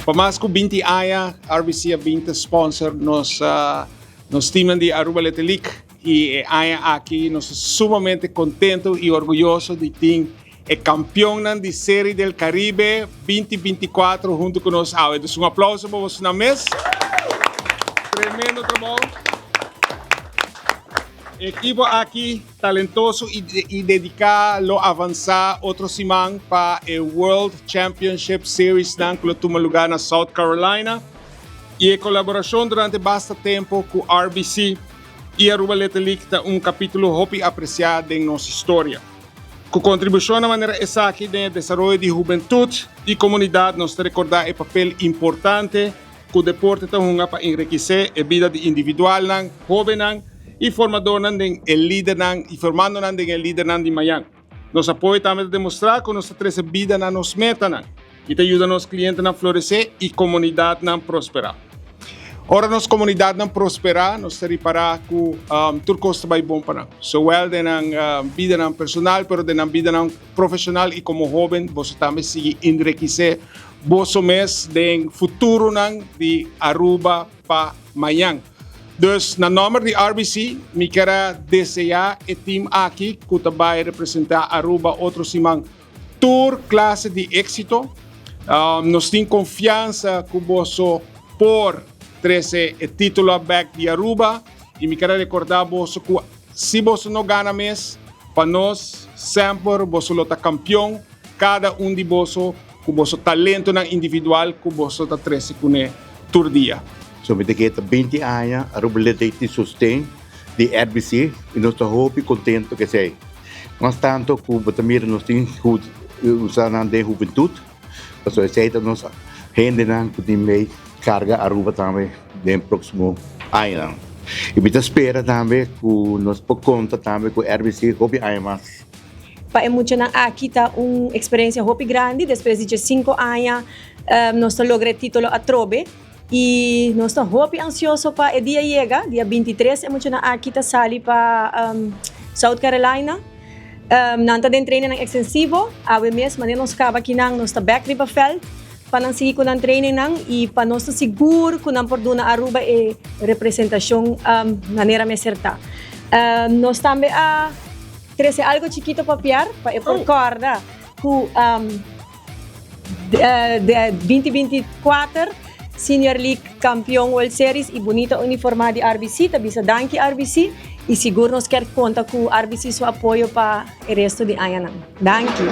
Pa mas cu 20 aña, RBC a bin ta sponsor nos team di Aruba Little League y e aña aki nos ta sumamente contento y orguyoso di tin e campeon di Serie del Caribe 2024 hunto cu nos awe. Anto, un aplauso pa boso mes. Tremendo trabou. Ekipo aki talentoso y dedica lo avansa otro siman pa e World Championship Series cu lo tuma luga na South Carolina. Y e colaboracion durante basta tempo cu RBC y Aruba Little League ta un capitulo hopi aprecia den nos historia. Cu contribucion na manera esaki den desaroyo di hubentud y comunidad, nos ta recorda e papel importante cu deporte ta hunga pa enrikece e bida di individualnan, hobennan y formadornan den e lidernan y formandonan den e lidernan di mañan. Nos apoyo tambe ta demostra cu nos ta trece bida na nos metanan y ta yuda nos clientenan florece y comunidadnan prospera. Ora nos comunidadnan prospera, nos ta ripara cu tur cos ta bay bon pa nan. Zowel den nan bidanan personal, pero den nan bidanan profesional y como hoben, bo tambe sigui enrikece boso mes den futuronan di Aruba pa mañan. Dus, na nomber di RBC, mi kier desea e team aki cu ta bay representa Aruba otro siman tur clase di exito. Nos tin confiansa cu boso por trece e titulo back di Aruba y mi kier recorda boso cu si boso no gana mes, pa nos semper boso lo ta campeon, cada un di boso cu boso talentonan individual cu boso ta trece cune tur dia. So mi ta 20 aña Aruba Little League sustain di RBC y nos ta hopi contento cu esey. Mas tanto cu bo ta mira nos tin usa nan den hubentud, pasobra esey ta nos hendenan cu tin bay carga Aruba tambe den proximo añanan. Y mi ta spera tambe cu nos por conta tambe cu RBC hopi aña mas. Pa e muchanan aki ta un experiencia hopi grandi, despues di 5 aña nos a logra e titulo atrobe y nos ta hopi ansioso pa e dia yega, dia 23 e muchanan aki ta sali pa South Carolina. Nan ta den training extensivo, awe mes manera nos caba aki nan nos ta back riba veld pa nan sigui cu nan training nan y pa nos ta sigur cu nan por duna Aruba e representacion manera mester ta. Nos tambe a trece algo chikito pa Pierre, pa e por corda cu de 2024 Senior League campeon World Series y bunita uniforma di RBC, ta bisa danki RBC y sigur nos kier conta cu RBC su apoyo pa e resto di aña. Danki.